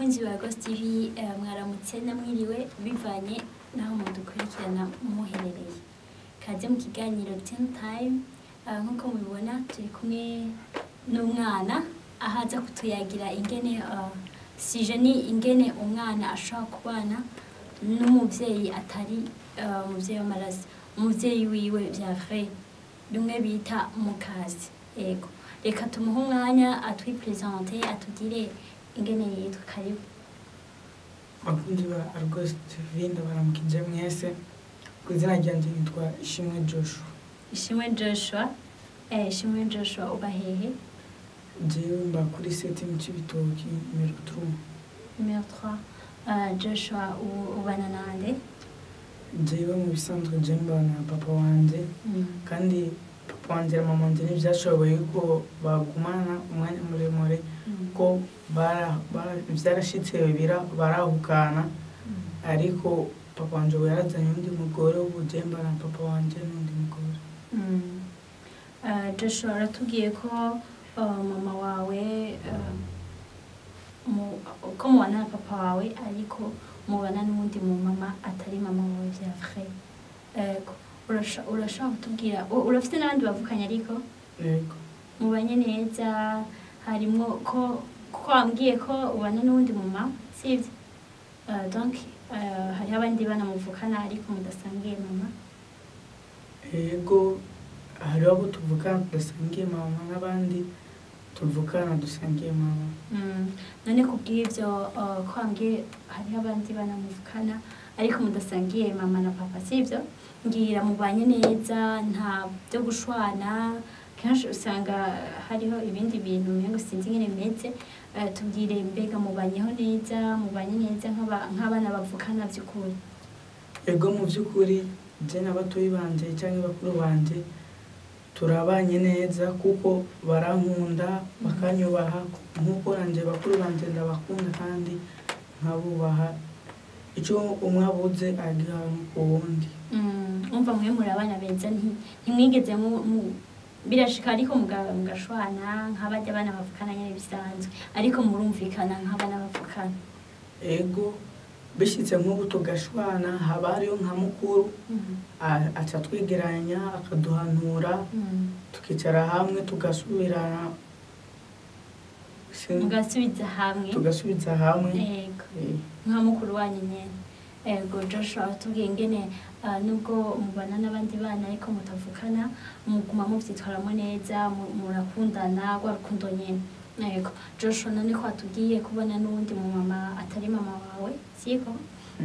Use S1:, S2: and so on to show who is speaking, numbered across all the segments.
S1: Bakunzi ba Ghost TV, mwaramutse namwiriwe bivanye naho mudukurikirana muherereye. Kaze mu kiganiro Teen Time. Nkuko mubibona, turi kumwe n'umwana ahaza kutuyagira ingene sujet ni ingene umwana ashobora kubana n'umuvyeyi atari umuvyeyi w'amaraso, umuvyeyi wiwe vya vrai, bimwe bita mukase. Yego, reka tumuhe umwanya atwiprésente, atugire ingene yitwa. Karibu.
S2: Bakunzi ba Argos TV, ndabaramukije mwese. Ku izina ryanjye nitwa Ishimwe Joshua.
S1: Ishimwe Joshua. Ishimwe Joshua, uba hehe?
S2: Jewe mba kuri sept mu Cibitoki, numéro 3.
S1: Numéro 3. Joshua, ubana nande?
S2: Jewe mu bisanzwe je mbana na papa wanje, kandi papa wanje na mama wanje ntivyashoboye ko bagumana umwanya muremure, ko vyarashitse barahukana, ariko papa wanje ubu yarazanye undi mugore. Ubu je mbana na papa wanje n'undi mugore.
S1: Joshua, uratubwiye ko mama wawe ko mubana na papa wawe, ariko mubana n'uwundi mu mama atari mama wawe vya vrai. Ego, urashobora kutubwira, urafite n'abandi bavukanye ariko?
S2: Yego.
S1: Mubanye neza? Harimwo ko wambwiye ko ubana n'uwundi mu mama, sivyo? Donc hariho abandi bana muvukana ariko mudasangiye mama?
S2: Yego, hariho abo tuvukana tudasangiye mama n'abandi tuvukana dusangiye mama.
S1: None kubw'ivyo, ko wambwiye hariho abandi bana muvukana ariko mudasangiye mama na papa, sivyo? Mbwira, mubanye neza, nta byo gushwana? Kenshi usanga hariho ibindi bintu umengo sinzi ingene bimeze. Tubwire, mbega mubanyeho neza, mubanye neza nk'abana bavukana by'ukuri?
S2: Ego, mu by'ukuri je na batoyi banje cyangwa bakuru banje turabanye neza, kuko barankunda bakanyubaha, nk'uko nanje bakuru banje ndabakunda kandi nkabubaha. Icyo umwe abuze agiha uwundi.
S1: Umva, mwe muri abana beza, ntimwigeze birashika ariko mugashwana nk'abajya abana bavukana nyene bisanzwe, ariko murumvikana nk'abana bavukana?
S2: Ego, bishitse nk'ubu tugashwana, haba hariyo nka mukuru aca twegeranya akaduhanura, tukicara hamwe tugasubirana.
S1: Mugasubiza hamwe.
S2: Tugasubiza hamwe.
S1: Ego. Nka mukuru wanyu nyene. Ego, Joshua, tubwiye ingene nubwo mubana n'abandi bana ariko mutavukana, muguma muvyitwaramo neza, murakundana rwa rukundo nyene. Ego, Joshua, none ko watubwiye kubona n'uwundi mu mama atari mama wawe, siko?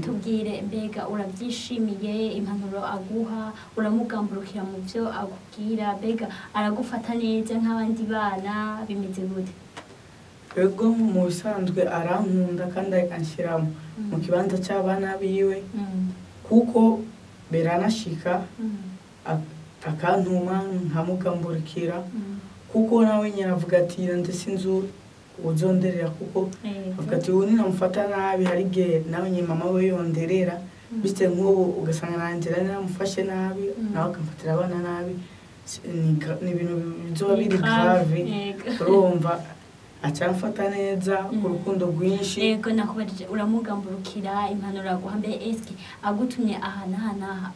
S1: Tubwire, mbega urabyishimiye impanuro aguha? Uramugamburukira mu byo akubwira? Mbega aragufata neza nk'abandi bana? Bimeze gute?
S2: Ego, mu bisanzwe arankunda kandi anshyira mu kibanza cy'abana biwe, kuko biranashika akantuma nkamugamburukira, kuko nawe nyine avuga ati nanje sinzi uzonderera, kuko avuga ati ubu ninamufata nabi hari igihe nawe nyine mama we yonderera. Bityo nk'ubu ugasanga nanjye nari namufashe nabi, nawe akamfatira abana nabi. Ni ibintu bizoba biri grave. Urumva acamfata neza, urukundo rwinshi.
S1: Yego, nakubajije uramugamburukira impanuro aguha. Mbe eske agutumye aha n'aha n'aha,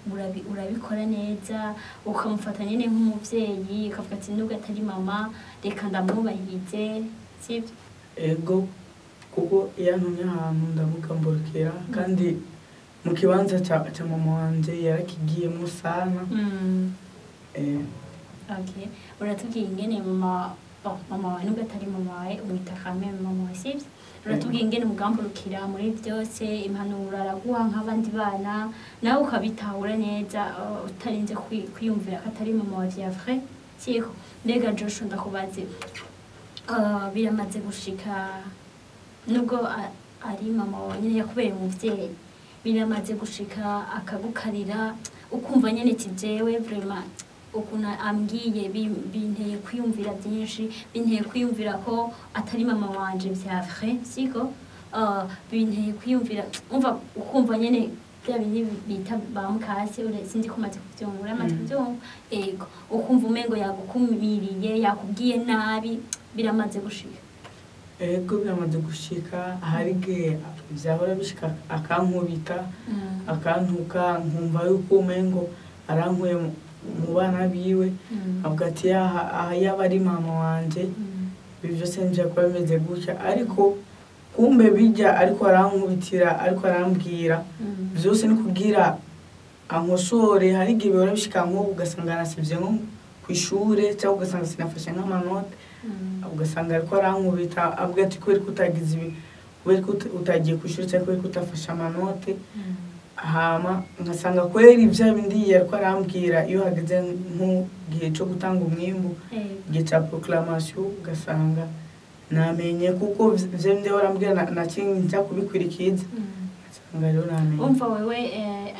S1: urabikora neza, ukamufata nyine nk'umuvyeyi, ukavuga ati nubwo atari mama reka ndamwubahirize, sibyo?
S2: Ego, kuko iyo antumye ahantu ndamugamburukira, kandi mu kibanza ca mama wanje yarakigiyemo sana.
S1: Okay, uratubwiye ingene mama, oh, mama wawe, nubwo atari mama wawe umwita kame mama wawe, sibyo? Uratubwiye ingene umugamburukira muri byose, impanuro araguha nk'abandi bana, nawe ukabitahura neza, utarinze kwiyumvira ko atari mama wawe vya vrai, siko? Mbega Joshua, ndakubaze, biramaze gushika, nubwo ari mama wawe nyine yakubereye umuvyeyi, biramaze gushika akagukarira, ukumva nyene ati jewe vraiment ukuntu ambwiye binteye kwiyumvira byinshi, binteye kwiyumvira ko atari mama wanje vya vrai, siko? Binteye kwiyumvira, umva, ukumva nyene bya bindi bita ba mukase, sinzi ko umaze kuvyumva, uramaze kuvyumva? Ego, ukumva umengo yagukumiriye, yakubwiye nabi. Biramaze gushika?
S2: Ego, biramaze gushika. Hari igihe vyahora bishika akankubita, akantuka, nkumva yuko umengo arankuye mu bana biwe. Avuga ati yaha aha yaba ari mama wanje, ibi vyose nivyo kuba bimeze gutya. Ariko kumbe bijya ariko arankubitira, ariko arambwira vyose ni kugira ankosore. Hari igihe bihora bishika nk'ubu ugasanga nasivye nko kw'ishure, cyangwa ugasanga sinafashe nk'amanota, ugasanga ariko arankubita avuga ati kubera ko utagize ibi, kubera ko utagiye kw'ishure, cyangwa kubera ko utafashe amanote. Hama ngasanga kweri vya bindi yariko arambwira, iyo hageze nk'igihe co gutanga umwimbu, igihe ca proclamation, ugasanga namenye kuko vya bindi yahora ambwira naciye nja kubikwirikiza, ngasanga rero namenye.
S1: Umva wewe,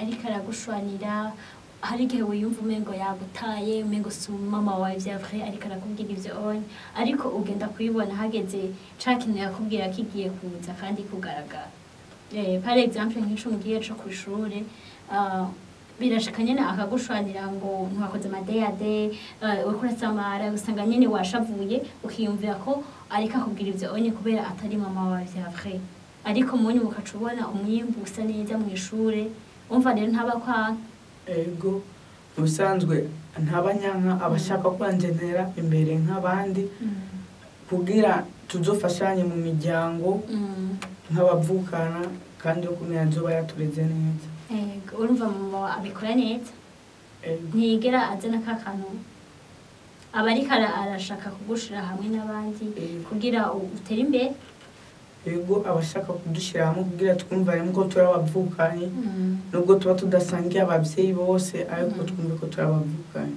S1: ariko aragushwanira, hari igihe wiyumva umengo yagutaye, umengo si mama wawe vya vrai ariko arakubwira ivyo onye, ariko ugenda kubibona hageze ca kintu yakubwira kigiye kuza kandi kugaragara. Par exemple nk'ico mugiye co kw'ishure, birashika nyene akagushwanira ngo ntiwakoze amadeyade, uriko urasamara, usanga nyene washavuye, ukiyumvira ko ariko akubwira ivyo onye kubera atari mama wawe vya vrai, ariko munyu ukaca ubona umwimbu usa neza mw'ishure. Umva rero ntaba kwanka.
S2: Ego, mu bisanzwe ntabanyanka, abashaka kwanjenera imbere nk'abandi kugira tuzofashanye mu miryango nk'abavukana, kandi yo kumenya nzoba yatureze neza.
S1: Ego, urumva mama abikora neza.
S2: Ego.
S1: Ntiyigera azana ka kantu, aba ariko arashaka kugushira hamwe n'abandi kugira utere imbere.
S2: Ego, abashaka kudushyira hamwe kugira twumvane ko turi abavukanye, nubwo tuba tudasangiye abavyeyi bose, ariko twumve ko turi abavukanye.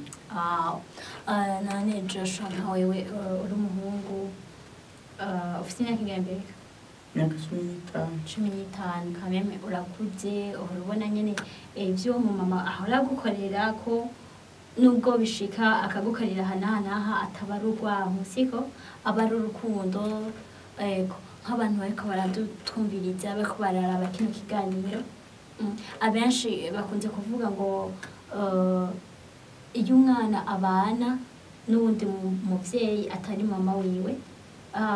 S1: None Joshua, nka wewe uri umuhungu, ufite imyaka ingahe mbega?
S2: Imyaka 15.
S1: 15, kameme urakuze, uhora ubona nyene ivyo umumama ahora agukorera, ko nubwo bishika akagukorera aha n'aha n'aha, ataba ari urwanko, siko aba ari urukundo. Ego, nk'abantu bariko baradutwumviriza, bariko bararaba kino kiganiro, abenshi bakunze kuvuga ngo iyo umwana abana n'uwundi muvyeyi atari mama wiwe,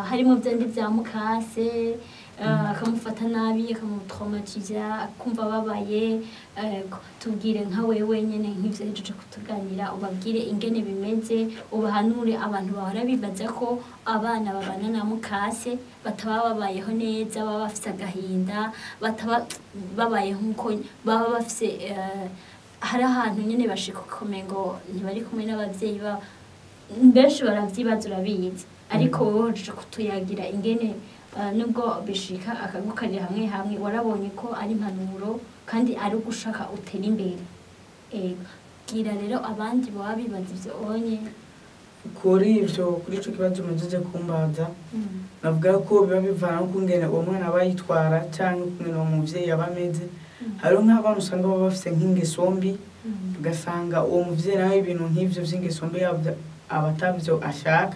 S1: harimo vyandi vya mukase, akamufata nabi, akamutraumatiza, akumva ababaye. Tubwire nka wewe nyene nk'ivyo hejeje kutuganira, ubabwire ingene bimeze, ubahanure abantu bahora bibaza ko abana babana na mukase bataba babayeho neza, baba bafise agahinda, bataba babayeho nkuko baba bafise, hari ahantu nyene bashika ukomengo ntibari kumwe n'abavyeyi babo. Benshi baravyibaza, urabizi, ariko wowe waje kutuyagira ingene nubwo bishika akagukarira hamwe hamwe, warabonye ko ari impanuro kandi ari ugushaka utera imbere. Ego, bwira rero abandi baba bibaza ivyo onye.
S2: Kuri ivyo, kuri ico kibazo mujeje kumbaza, navuga ko biba bivana n'ukungene uwo mwana aba yitwara canke ukungene uwo muvyeyi aba ameze. Hariho nk'abana usanga baba bafise nk'ingeso mbi, ugasanga uwo muvyeyi nawe ibintu nk'ivyo vy'ingeso mbi aba atavyo ashaka,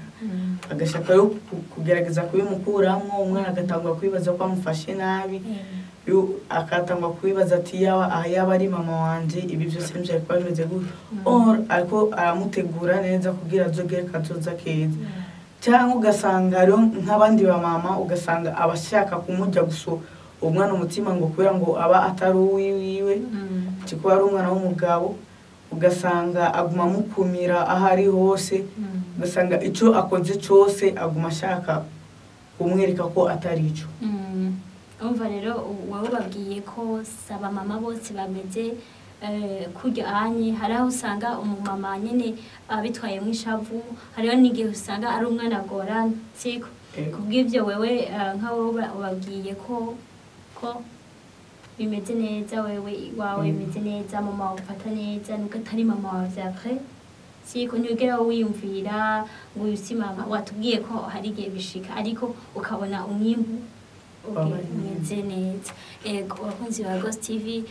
S2: agashaka yo kugerageza kubimukuramwo. Umwana agatangura kwibaza ko amufashe nabi, akatangura kwibaza ati yaba aha yaba ari mama wanje, ibi vyose ntivyari kuba bimeze gutya. Or ariko aramutegura neza kugira azogere kazoza keza. Cyangwa ugasanga hariho nk'abandi ba mama, ugasanga abashaka kumurya gusa umwana umutima, ngo kubera ngo aba atari uwiwiwe, kuba ari umwana w'umugabo, ugasanga aguma amukumira aho ari hose, ugasanga icyo akoze cyose aguma ashaka kumwereka ko atari ico.
S1: Umva rero wowe babwiye ko saba mama bose bameze kurya anye. Hari aho usanga umumama nyene abitwayemwo ishavu, hariho n'igihe usanga ari umwana agorana, siko?
S2: Ego.
S1: Kubw'ivyo wewe, nka wowe ubabwiye ko bimeze neza, wewe iwawe bimeze neza, mama wawe ufata neza nubwo atari mama wawe vya vrai, siko? Ntiwigera wiyumvira ngo uyu si mama. Watubwiye ko hari igihe bishika, ariko ukabona umwimbu
S2: Wabaye
S1: umeze neza. Ego, abakunzi ba Ghost TV,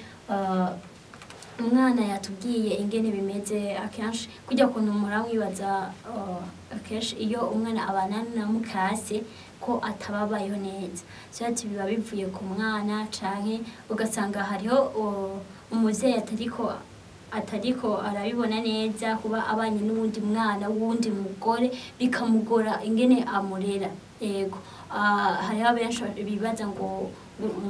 S1: umwana yatubwiye ingene bimeze akenshi, kujya kuntu muramwibaza akenshi iyo umwana abana na mukase ko atababayeho neza, vyati biba bivuye ku mwana, canke ugasanga hariho umuvyeyi atariko arabibona neza kuba abanye n'uwundi mwana w'uwundi mugore, bikamugora ingene amurera. Yego. Hariho benshi bibaza ngo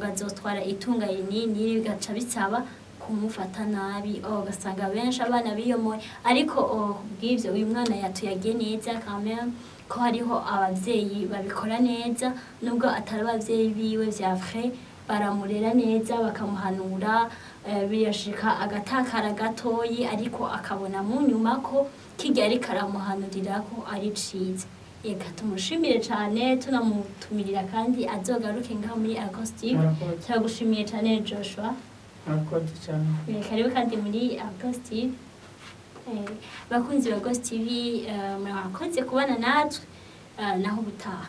S1: azotwara itunga rinini, bigaca bisaba kumufata nabi. Ugasanga benshi abana biyomoye. Ariko kubw'ivyo uyu mwana yatuyagiye neza quand même, ko hariho abavyeyi babikora neza, nubwo atari abavyeyi biwe vya vrai, baramurera neza, bakamuhanura. Birashika agatakara gatoyi, ariko akabona mu nyuma ko kirya ariko aramuhanurira ko ari ciza. Reka tumushimire cane, tunamutumirira kandi azogaruke ngaho muri Acoustic.
S2: Murakoze.
S1: Turagushimiye cane, Joshua.
S2: Murakoze cyane.
S1: Karibu kandi muri Ghost TV. Bakunzi ba Ghost TV, murakoze kubana natwe. Naho ubutaha.